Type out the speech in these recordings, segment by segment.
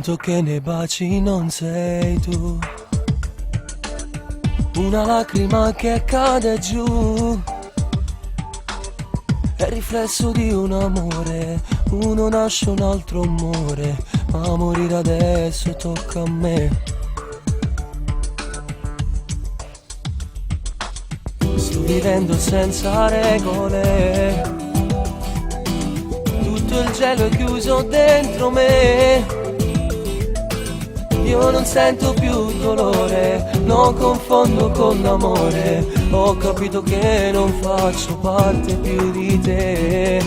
Sento che nei baci non sei tu. Una lacrima che cade giù. È il riflesso di un amore. Uno nasce, un altro muore. Ma morire adesso tocca a me. Sto vivendo senza regole. Tutto il gelo è chiuso dentro me. Io non sento più dolore, lo confondo con l'amore. Ho capito che non faccio parte più di te.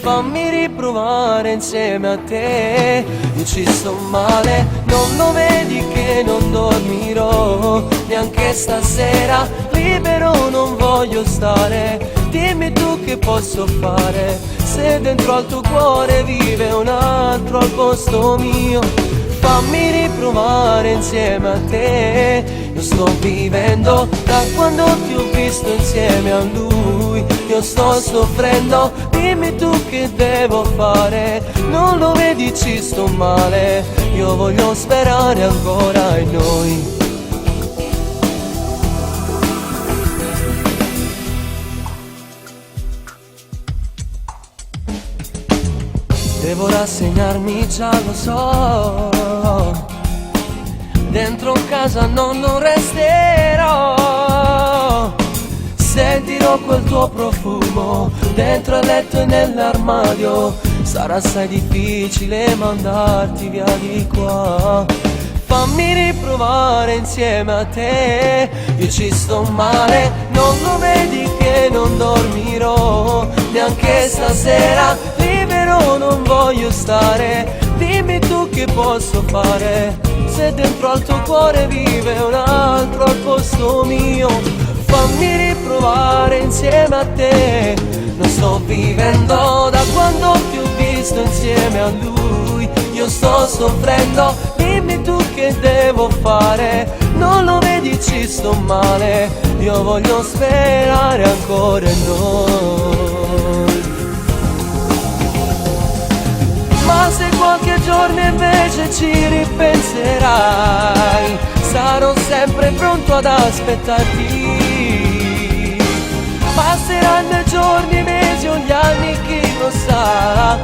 Fammi riprovare insieme a te. Io ci sto male, non lo vedi che non dormirò neanche stasera. Libero non voglio stare. Dimmi tu che posso fare se dentro al tuo cuore vive un altro al posto mio. Fammi riprovare insieme a te. Io sto vivendo da quando ti ho visto insieme a lui. Io sto soffrendo, dimmi tu che devo fare. Non lo vedi, ci sto male. Io voglio sperare ancora in noi. Devo rassegnarmi, già lo so. Dentro casa no, non resterò. Sentirò quel tuo profumo dentro al letto e nell'armadio. Sarà assai difficile mandarti via di qua. Fammi riprovare insieme a te. Io ci sto male, non lo vedi che non dormirò neanche stasera. Libero non voglio stare. Dimmi tu che posso fare se dentro al tuo cuore vive un altro al posto mio. Fammi riprovare insieme a te. Non sto vivendo da quando ti ho visto insieme a lui. Io sto soffrendo, dimmi tu che devo fare. Non lo vedi, ci sto male. Io voglio sperare ancora in noi. Ma se qualche giorno invece ci ripenserai, sarò sempre pronto ad aspettarti. Passeranno i giorni, i mesi o gli anni, chi lo sa.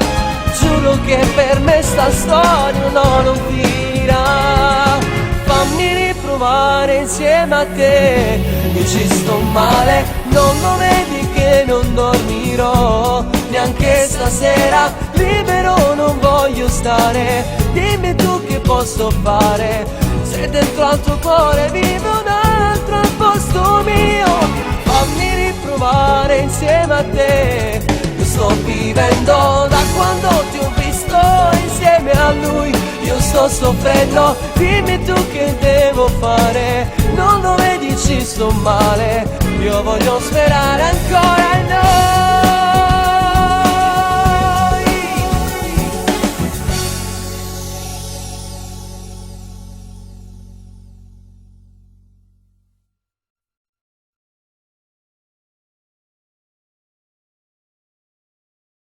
Giuro che per me sta storia no, non finirà. Fammi riprovare insieme a te. Io ci sto male, non lo vedi che non dormirò neanche stasera. Libero non voglio stare. Dimmi tu che posso fare se dentro al tuo cuore vive un altro al posto mio. Fammi riprovare insieme a te. Io sto vivendo da quando ti ho visto insieme a lui. Io sto soffrendo, dimmi tu che devo fare. Non lo vedi, ci sto male. Io voglio sperare ancora in noi.